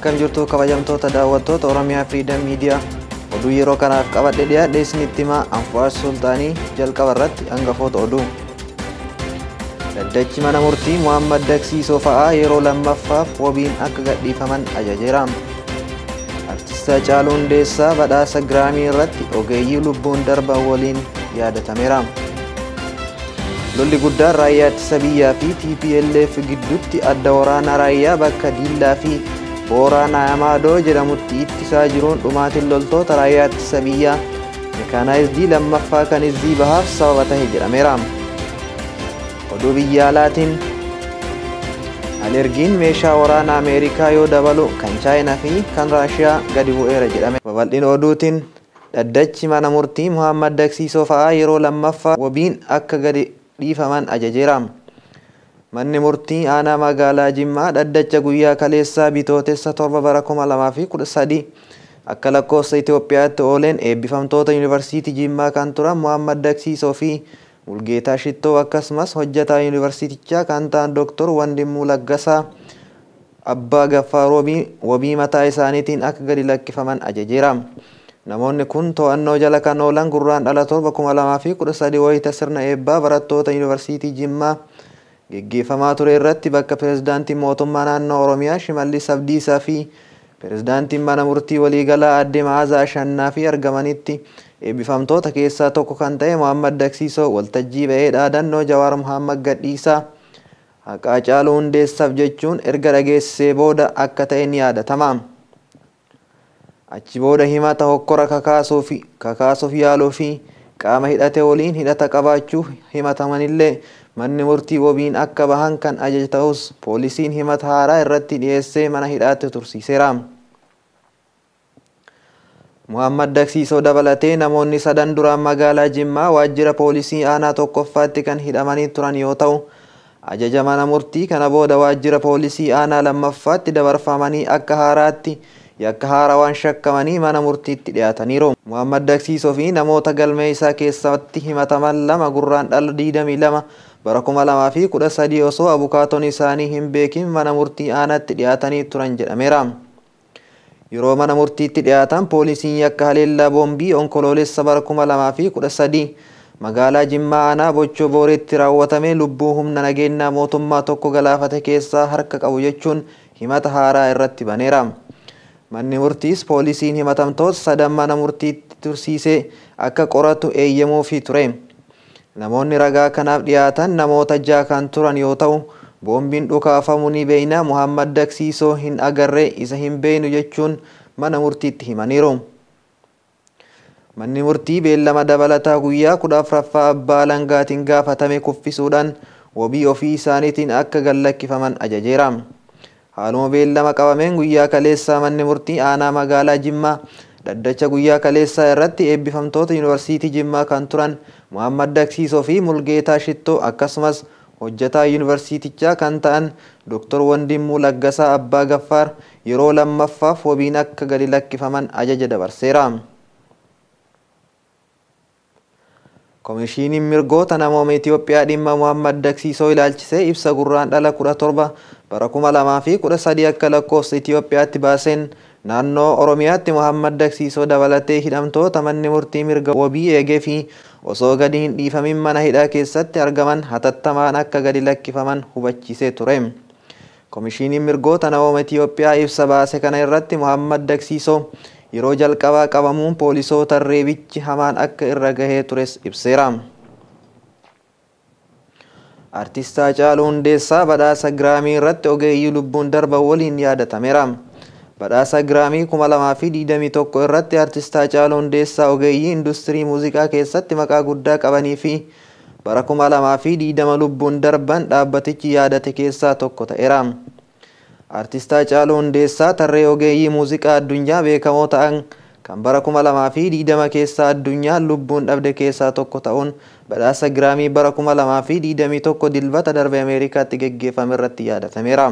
Akkam jirtu kabajamtoota daawwattoota Oromiyaa Freedom Media. Oduu yeroo kanaaf qabadhe dhiyaadhe isinitti himaa Anfuwaas Sultaanii. Jalqaba irratti hangafoota oduu. Dhaddachi mana murtii Muhammad Daksiisoo fa'aa yeroo lammaffaaf wabiin akka gadhiifaman ajajeera. Artist Haacaaluu Hundeessaa badhaasa Giraamii irratti ogeeyyii lubbuun darban waliin yaadatameera. Lolli guddaan raayyaa ittisa biyyaa fi TPLF gidduutti adda waraanaa raayyaa bakka Diillaa fi Booraa Naayamaadoo jedhamutti ittisaa jiruun dhumaatiin loltoota raayyaa ittisa biyyaa mekaanaayizidii lammaffaa kan Izzii bahaaf sababa tahe jedhameera. Oduu biyya alaatiin alergiin meeshaa waraanaa Ameerikaa yoo dabalu kan Chaayinaa fi kan Raashiyaa gadi bu'eera jedhame. Babal'ina oduutiin dhaddachi mana murtii Muhammad Daksiisoo fa'aa yeroo lammaffaa wabiin akka gadi dhiifaman ajajeera. Manni murtii aanaa magaalaa Jimmaa dhaddacha guyyaa kaleessaa bitootessa 7 bara 2013 akka lakkoofsa Itoophiyaatti ooleen eebbifamtoota yuunivarsiitii Jimmaa kan turan Muhammad Daksiisoo fi Mulgeetaa Shittoo akkasumas hojjetaa yuunivarsiitichaa kan ta'an Dooktor Wandimmuu Laggasaa Abbaa Gaffaar wabii mataa isaaniitiin akka gadi lakkifaman ajajeera. Namoonni kun to'annoo jala kan oolan gurraan dhala 7 2013 wayita sirna eebbaa barattoota yuunivarsiitii Jimmaa geggeeffamaa ture irratti bakka pireezidaantiin mootummaa naannoo Oromiyaa Shimallis Abdiisaa fi pireezidaantiin mana murtii waliigalaa aadde Ma'aazaa Ashannaa fi argamanitti eebbifamtoota keessaa tokko kan ta'e Muhammad Daksiisoo waltajjii ba'ee dhaadannoo Jawaar Muhammad gadhiisaa haqaa Haacaaluu Hundeessaaf jechuun erga dhageessisee booda akka ta'e ni yaadatama. Achi booda himata hokkora kakaasuuf yaaluu fi qaama hidhate waliin hidhata qabaachuu himatamanillee manni murtii wabiin akka bahan kan ajaje ta'us poolisiin himata haaraa irratti dhiyeessee mana hidhaatti tursiiseera. Muhammad Daksiisoo dabalatee namoonni sadan duraan magaalaa Jimmaa waajjira poolisii aanaa tokkoffaatti kan hidhamanii turan yoo ta'u ajaja mana murtii kana booda waajjira poolisii aanaa lammaffaatti dabarfamanii akka haaraatti yakka haarawaan shakkamanii mana murtiitti dhiyaataniiru. Muhammad Daksiisoo fi namoota galmee isaa keessatti himataman lama gurraan dhala 22 bara 2013 osoo abukaatoon isaanii hin beekin mana murtii aanaatti dhiyaatanii turan jedhameera. Yeroo mana murtiitti dhiyaatan poolisiin yakka haleellaa boombii onkoloolessa bara 2013 magaalaa Jimmaa aanaa Bochoo Booreetti raawwatame lubbuu humna nageenyaa mootummaa tokko galaafate keessaa harka qabu jechuun himata haaraa irratti baneera. Manni murtiis poolisiin himatamtoota sadan mana murtiitti tursiisee akka qoratu eeyyamuufii ture. Namoonni ragaa kanaaf dhiyaatan namoota ja'a kan turan yoo ta'u boombiin dhukaafamu ni beeyna Muhammad Daksiisoo hin agarree isa hin beeynu jechuun mana murtiitti himaniiru. Manni murtii beellama dabalataa guyyaa 14ffaa abbaa alangaatiin gaafatame kuffisuudhaan wabii ofii isaaniitiin akka gallakkifaman ajajeera. Haaluma beellama qabameen guyyaa kaleessaa manni murtii aanaa magaalaa Jimmaa dhaddacha guyyaa kaleessaa irratti eebbifamtoota yuunivarsiitii Jimmaa kan turan Muhammad Daksiisoo fi Mulgeetaa Shittoo akkasumas hojjetaa yuunivarsiitichaa kan ta'an Dooktor Wandimmuu Laggasaa Abbaa Gaffaar yeroo lammaffaaf wabiin akka gadi lakkifaman ajaja dabarseera. Komishiiniin mirgoota namooma Itoophiyaa dhimma Muhammad Daksiisoo ilaalchisee ibsa gurraan dhala 17 bara 2013 akka lakkoofsa Itoophiyaatti baaseen naannoo Oromiyaatti Muhammad Daksiisoo dabalatee hidhamtoota manni murtii mirga wabii eegee fi osoo gadi hin dhiifamin mana hidhaa keessatti argaman hatattamaan akka gadi lakkifaman hubachiisee ture. Komishiiniin mirgoota namooma Itoophiyaa ibsa baase kana irratti Muhammad Daksiisoo yeroo jalqabaa qabamuun poolisoota reebichi hamaan akka irra gahee tures ibseera. Artist Haacaaluu Hundeessaa badhaasa Giraamii irratti ogeeyyii lubbuun darban waliin yaadatameera. Badhaasa Giraamii 2021 irratti Artist Haacaaluu Hundeessaa ogeeyyii industirii muuziqaa keessatti maqaa guddaa qabanii fi bara 2020 lubbuun darban dhaabbatichi yaadate keessaa tokko ta'eera. Artist Haacaaluu Hundeessaa tarree ogeeyyii muuziqaa addunyaa beekamoo ta'an kan bara 2020 keessa addunyaa lubbuun dhabde keessaa tokko ta'uun badhaasa Giraamii bara 2021 dilbata darbe Ameerikaatti geggeeffame irratti yaadatameera.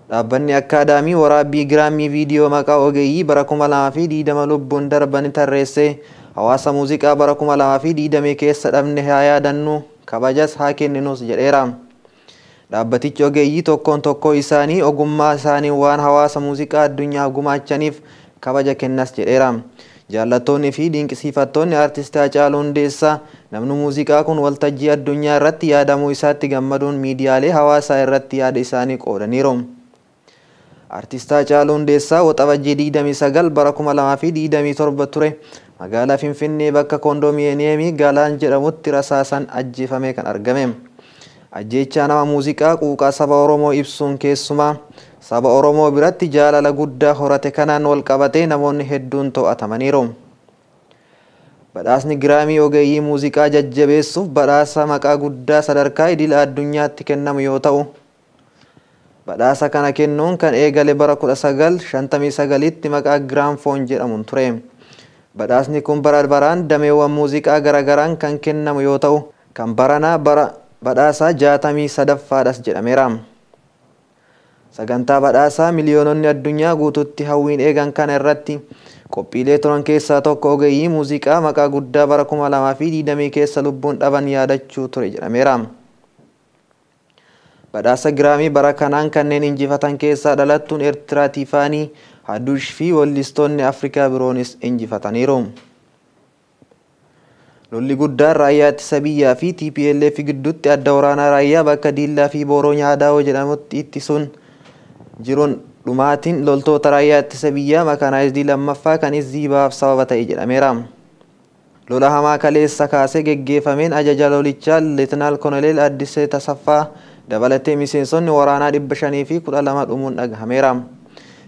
Dhaabbanni akkaadaamii waraabbii Giraamii viidiyoo maqaa ogeeyyii bara 2020 lubbuun darban tarreessee hawaasa muuziqaa bara 2020 keessa dhabne haa yaadannu kabajas haa kenninus jedheera. Dhaabbatichi ogeeyyii tokkoon tokkoo isaanii ogummaa isaanii waan hawaasa muuziqaa addunyaaf gumaachaniif kabaja kennas jedheera. Jaallattoonni fi dinqisiifattoonni aartist Haacaaluu Hundeessaa namni muuziqaa kun waltajjii addunyaa irratti yaadamuu isaatti gammaduun miidiyaalee hawaasaa irratti yaada isaanii qoodaniiru. Aartist Haacaaluu Hundeessaa Waxabajjii 29 bara 2027 ture magaalaa Finfinnee bakka koondoominiyeemii Galaan jedhamutti rasaasan ajjeefamee kan argame. Ajjeechaa nama muuziqaa quuqaa saba Oromoo ibsuun keessumaa saba Oromoo biratti jaalala guddaa horate kanaan wal qabatee namoonni hedduun to'atamaniiru. Badhaasni Giraamii ogeeyyii muuziqaa jajjabeessuuf badhaasa maqaa guddaa sadarkaa idil addunyaatti kennamu yoo ta'u, badhaasa kana kennuun kan eegale bara 1959tti maqaa Giraamfoon jedhamuun ture. Badhaasni kun bara baraan dameewwan muuziqaa garagaraan kan kennamu yoo ta'u, kan baranaa bara badhaasaa 63ffaadhas jedhameera. Sagantaa badhaasaa miliyoononni addunyaa guutuutti hawwiin eegan kana irratti qophiilee turan keessaa tokko ogeeyyii muuziqaa maqaa guddaa bara 2020 keessa lubbuun dhaban yaadachuu ture jedhameera. Badhaasa Giraamii bara kanaan kanneen injifatan keessaa dhalattuun Eertiraa Tiifaanii Haduush fi weellistoonni Afrikaa biroonis injifataniiru. Lolli guddaan raayyaa ittisa biyyaa fi TPLF gidduutti adda waraanaa raayyaa bakka Diillaa fi Booroo Nyaadaawoo jedhamutti ittisuun jiruun dhumaatiin loltoota raayyaa ittisa biyyaa makaanaayizidii lammaffaa kan Izziibaaf sababa ta'e jedhameera. Lola hamaa kaleessa kaasee geggeeffameen ajaja lolichaa Leetinaal Koloneel Addisee Tasaffaa dabalatee miseensonni waraanaa 512 dhumuun dhagahameera.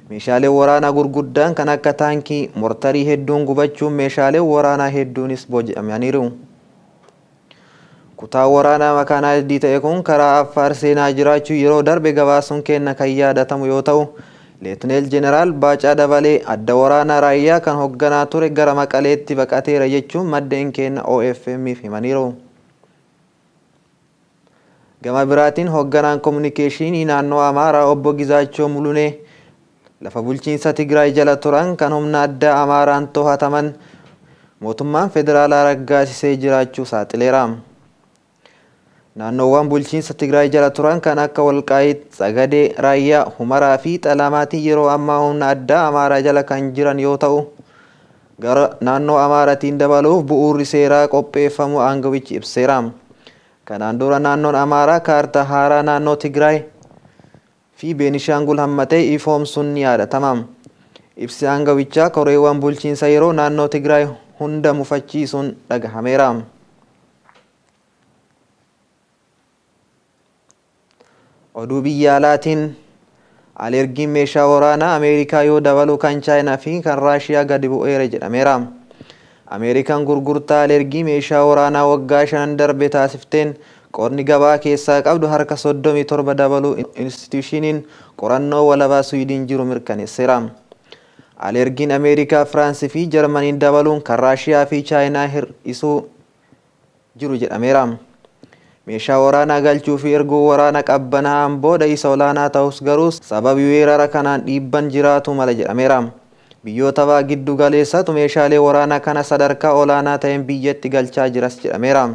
Meeshaaleen waraanaa gurguddaan kan akka taankii, mortarii hedduun gubachuun meeshaaleen waraanaa hedduunis booji'amaniiru. Kutaa waraanaa makaanaayizidii ta'e kun karaa Affaar seenaa jiraachuu yeroo darbe gabaasuun kenna kan yaadatamu yoo ta'u, Leetineel Jeneraal Baacaa Dabalee adda waraanaa raayyaa kan hoogganaa ture gara Maqaleetti baqateera jechuun maddeen kenna OFM'if himaniiru. Gama biraatiin hoogganaan kominikeeshinii naannoo Amaaraa obbo Gizaachoo Mulunee lafa bulchiinsa Tigraay jala turan kan humna addaa Amaaraan to'ataman mootummaan federaalaa raggaasisee jiraachuu saaxileera. Naannoowwan bulchiinsa Tigraay jala turan kan akka Walqaayit, Tsagadee, Raayyaa, Humaraa fi Xalamaatiin yeroo ammaa humna addaa Amaaraa jala kan jiran yoo ta'u, gara naannoo Amaaraatiin dabaluuf bu'uurri seeraa qopheeffamuu aangawichi ibseera. Kanaan dura naannoon Amaaraa kaartaa haaraa naannoo Tigraay fi Beenishaangul hammatee ifoomsuun ni yaadatama. Ibsi aangawichaa koreewwan bulchiinsa yeroo naannoo Tigraay hunda mufachiisuun dhagahameera. Oduu biyya alaatiin alergiin meeshaa waraanaa Ameerikaa yoo dabalu kan Chaayinaa fi kan Raashiyaa gadi bu'eera jedhameera. Ameerikaan gurgurtaa alergii meeshaa waraanaa waggaa 5 darbe taasifteen qorni gabaa keessaa qabdu harka 37 dabaluu instituushiniin qorannoo walabaa Suwiidin jiru mirkaneesseera. Alergiin Ameerikaa, Firaansii fi Jarmaniin dabaluun kan Raashiyaa fi Chaayinaa hir'isuu jiru jedhameera. Meeshaa waraanaa galchuu fi erguu waraana qabbanaa'aan booda isa olaanaa ta'us garuu sababii weerara kanaan dhiibban jiraatu mala jedhameera. Biyyoota baha giddu galeessatu meeshaalee waraanaa kana sadarkaa olaanaa ta'een biyyatti galchaa jiras jedhameera.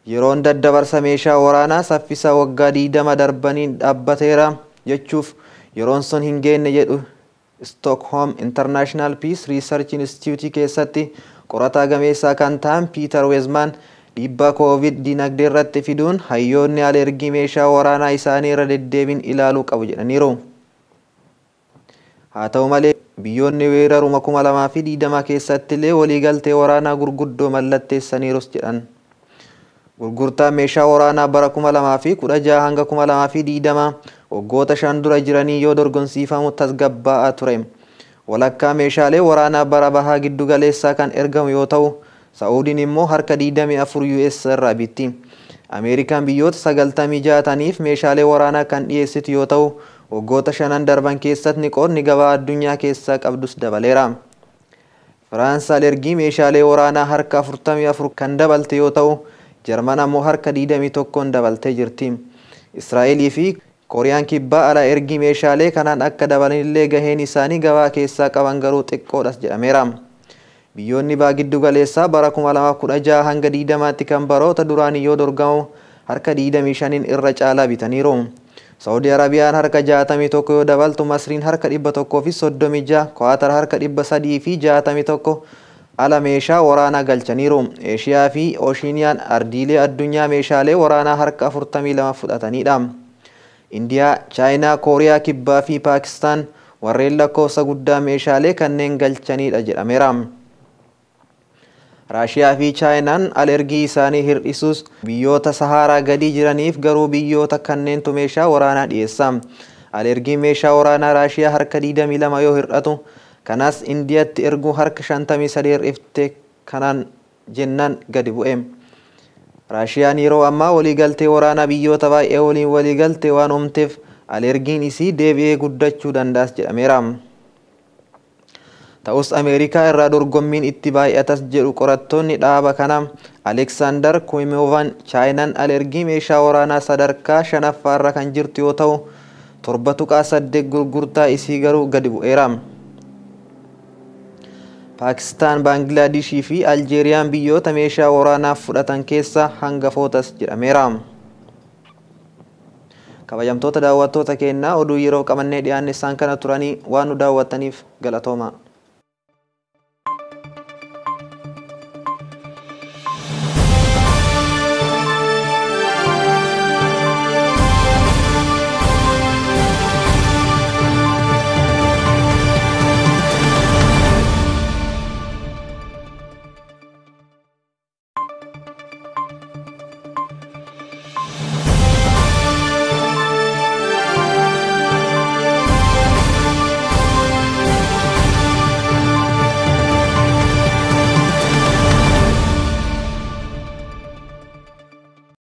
Yeroon daddabarsa meeshaa waraanaa saffisa waggaa 20 darbaniin dhaabbateera jechuuf yeroon sun hin geenne jedhu Stockholm International Peace Research Institute keessatti qorataa gameessaa kan ta'an Peter Wezman dhiibbaa Koovid dinagdee irratti fiduun hayyoonni alergii meeshaa waraanaa isaanii irra deddeebiin ilaaluu qabu jedhaniiru. Haa ta'u malee biyyoonni weeraruma 2020 keessatti illee waliigaltee waraanaa gurguddoo mallatteessaniirus jedhan. Gurgurtaa meeshaa waraanaa bara 2016 hanga 2020 waggoota 5 dura jiranii yoo dorgomsiifamu tasgabbaa'aa ture. Walakkaa meeshaalee waraanaa bara bahaa giddu galeessaa kan ergamu yoo ta'u, Saa'udiin immoo harka 24 US irraa bitti. Ameerikaan biyyoota 96 ta'aniif meeshaalee waraanaa kan dhiyeessitu yoo ta'u, waggoota 5 darban keessatti qoodni gabaa addunyaa keessaa qabdus dabaleera. Firaans alergii meeshaalee waraanaa harka 44 kan dabalte yoo ta'u, Jarman ammoo harka 21 dabaltee jirti. Israa'elii fi Kooriyaan kibbaa ala ergii meeshaalee kanaan akka dabalanillee gaheen isaanii gabaa keessaa qaban garuu xiqqoodhas jedhameera. Biyyoonni baha giddu galeessaa bara 2016 hanga 20tti kan baroota duraanii yoo dorgamu harka 25 irra caalaa bitaniiru. Saawudii Arabiyaan harka 61 yoo dabaltu, Masriin harka 136, Kwaatar harka 361 ala meeshaa waraanaa galchaniiru. Eeshiyaa fi Ooshiniyaan ardiilee addunyaa meeshaalee waraanaa harka 42 fudhatanidha. Indiyaa, Chaayinaa, Kooriyaa Kibbaa fi Paakistaan warreen lakkoofsa guddaa meeshaalee kanneen galchanidha jedhameera. Raashiyaa fi Chaayinaan alergii isaanii hir'isuus, biyyoota Saharaa gadii jiraniif garuu biyyoota kanneentu meeshaa waraanaa dhiyeessa. Alergiin meeshaa waraanaa Raashiyaa harka 22 yoo hir'atu, kanas Indiyatti erguu harka 53 hir'ifte, kanaan jennaan gadi bu'e. Raashiyaan yeroo ammaa waliigaltee waraanaa biyyoota baay'ee waliin waliigaltee waan uumteef alergiin isii deebi'ee guddachuu danda'as jedhameera. Ta'us Ameerikaa irraa dorgommiin itti baay'atas jedhu qorattoonni dhaaba kana. Aleksaandar Kuimoovan, Chaayinaan alergii meeshaa waraanaa sadarkaa shanaffaarra kan jirtu yoo ta'u, 7.8 gurgurtaa isii garuu gadi bu'eera. Paakistaan, Baanglaadishii fi Aljeeriyaan biyyoota meeshaa waraanaa fudhatan keessa hangafootas jedhameera. Kabajamtoota daawwattoota keenyaa, oduu yeroo qabannee dhiyaanne isaan kana turanii, waan nu daawwattaniif galatooma.